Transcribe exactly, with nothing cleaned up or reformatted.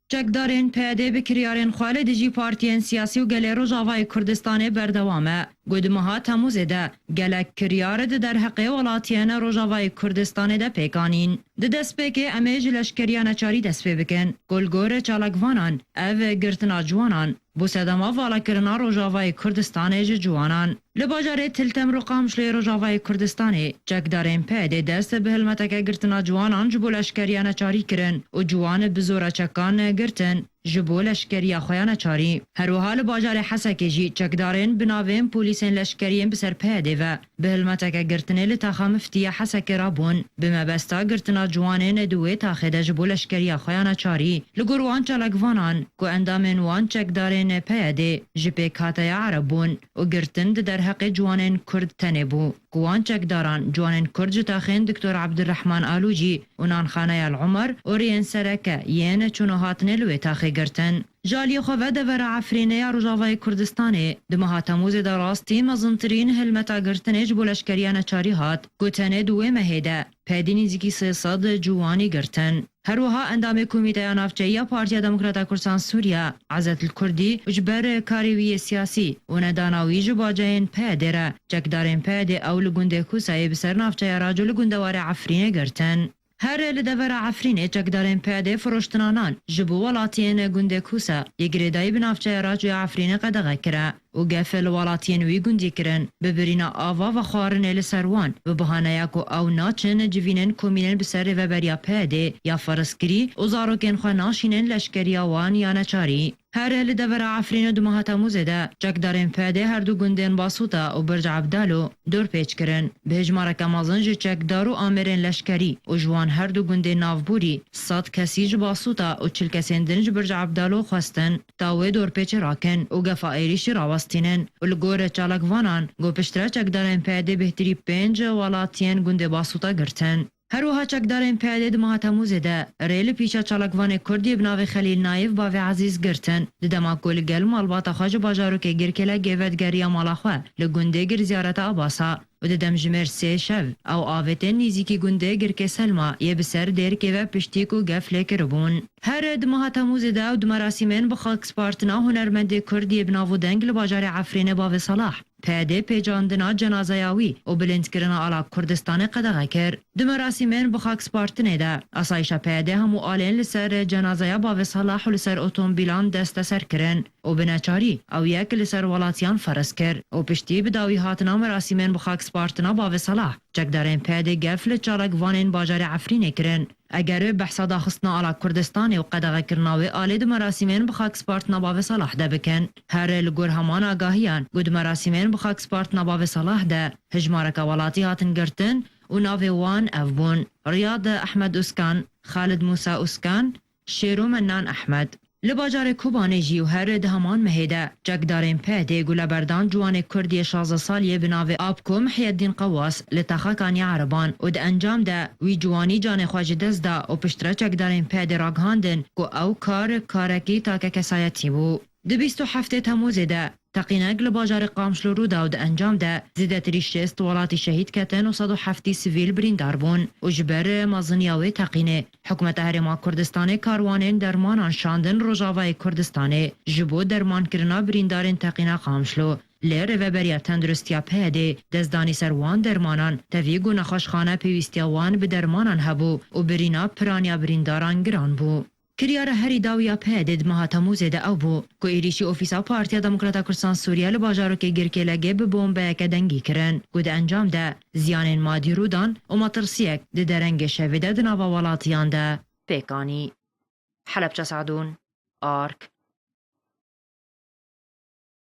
Çekdarên P Y D bi kiryarên xwe li dijî partiyên siyasî û gelê Rojavayê Kurdistanê berdewam e. Ku di meha Temûzê de gelek kiryar di derheqê welatiyên Rojavayê Kurdistanê de pêk anîn. Di destpêkê em ê ji leşkeriya neçarî dest pê bikin, ku li gorî çalakvanan ev girtina ciwanan bo sedema valakirina Rojavayê Kurdistanê ji ciwanan. Li bajarê Til Temr û Qamişloyê Rojavayê Kurdistanê çekdarên P Y D dest bi hilmeteke girtina ciwanan ji bo leşkeriya neçarî kirin û ciwan bi zora çekan girtin ji bo leşkeriya xwe ya neçarî. Her wiha li bajarê Hesekê jî çekdarên bi navên polîsên leşkeriyên bi ser P Y D ve bi hilmeteke girtinê li taxa Miftiya Hesekê rabûn, bi mebesta girtina ciwanên di wê taxê de ji bo leşkeriya xwe ya neçarî. Li gor wan çalakvanan, ku endamên wan çekdarên P Y D ji pêkhateya Ereb bûn û girtin di derheqê ciwanên Kurd tenê bû, ku wan çekdaran ciwanên Kurd ji taxên Doktor Abdurrahman Alûcî û Nanxaneya El Umer û rêyên sereke yên çûn û hatinê li wê taxê girtin. Ji aliyê xwe ve devera Efrînê ya Rojavayê Kurdistanê di meha Temûzê de rastî mezintirîn hilmeta girtinê ji bo leşkeriya neçarî hat, ku tenê di wê mehê de P Y D nêzîkî sê sed ciwanî girtin. Her wiha endamê Komîteya Navçeyî ya Partiya Demokrata Kurdistan Sûriye, Ezet El Kurdî, ji ber karê wî yê siyasî û nedana wî ji baceyên P Y D re, çekdarên P Y D ew li gundê Kûsayê bi ser navçeya Raco li gundewarê Efrînê girtin. Her li devera Efrînê çekdarên P Y D firoştina nan ji bo welatiyên gundê Kûsa yê girêdayî bi navçeya Raco ya Efrînê qedexe kire û gef li welatiyên wî gundî kirin, bi birîna ava vexwarinê li ser wan, bi bahaneya ku ew naçin civînên komînên bi ser rêveberiya P Y D ya ferizkirî û zarokên xwe naşînin leşkeriya wan ya neçarî. Her li devera Efrînê di meha Temûzê de çekdarên P Y D her du gundên Basûta û Birc Ebdalo dorpêç kirin. Bi hejmareke mezin ji çekdar û amêrên leşkerî û ji wan her du gundên navborî sed kesî ji Basûta û çil kesên din ji Birc Ebdalo xwestin ta wê dorpêçê rakin û gefa êrîşî rawestînin û li gorî çalakvanan, ku piştre çekdarên P Y D bêhtirî pênc welatiyên gundê Basûta girtin. Her wiha çekdarên P Y D di meha Temûzê de rê li pîşa çalakvanê Kurd yê bi navê Xelîl Nayîf bavê Ezîz girtin, di dema ku li gel malbata xwe ji bajarokê Girkêlegê vedigeriya mala xwe li gundê Girziyareta Abasa û di demjimêr sê şev ew avêtin nêzîkî gundê Girkê Selma yê bi ser Dêrkê ve piştî ku gef lê kiribûn. Her di meha Temûzê de ew di merasîmên bi xakspartina hunermendê Kurd yê bi nav û deng li bajarê Efrînê bavê Selah, P Y D pêcandina cenazeya wî û bilindkirina ala Kurdistanê qedexe kir. Di merasîmên bi xakspartinê de asayişa P Y D hemû alên li ser cenazeya bavê Selah û li ser otomobîlan desteser kirin û bi neçarî ew yek li ser welatiyan ferez kir û piştî bi dawî hatina merasîmên bi xakspartina bavê Selah, çekdarên P Y D gef li çalakvanên bajarê Efrînê kirin. Eger behsa daxistina ala Kurdistanê û qedexekirina wê alê di merasîmên bi xakspartina bavê Selah de bikin, her li gor heman agahiyan ku di merasîmên bi xakspartina bavê Selah de hejmareke welatî hatin girtin û navê wan ev bûn: Riyad Ehmed Uskan, Xalid Musa Uskan, Şêro Mennan Ehmed. Li bajarê Kobanê jî û her di heman mehê de çekdarên P Y D guleberdan ciwanê Kurd yê şazdeh salî yê bi navê Apko Mihyedîn Qewas li taxa Kaniya Ereban û di encam de wî ciwanî canê xwe ji dest da û piştre çekdarên P Y D ragihandin ku ew kar karekî take kesayetî bû. Di bîst û heftê Temûzê de teqînek li bajarê Qamişlo rû da û di encam de zêdetirî şêst welatî şehîd ketin û sed û heftî sivîl birîndar bûn û ji ber meziniya wê teqînê, Hikûmeta Herêma Kurdistanê karwanên dermanan şandin Rojavayê Kurdistanê ji bo dermankirina birîndarên teqîna Qamişlo. Lê Rêveberiya Tenduristiya P Y D destdanî ser wan dermanan, tevî ku nexweşxane pêwîstiya wan bi dermanan hebû û birîna piraniya birîndaran giran bû. Kiryara herî dawiya P Y D di meha Temûzê de ew bû ku êrîşî ofîsa Partiya Demokrata Kurdistan Sûriye li bajarokê Girkêlegê bi bombeyeke dengî kirin ku di encam de ziyanên madî rû dan û metirsiyek di derengê şevê de di nava welatiyan de pêk anî. Helebçe Sadûn, Ark,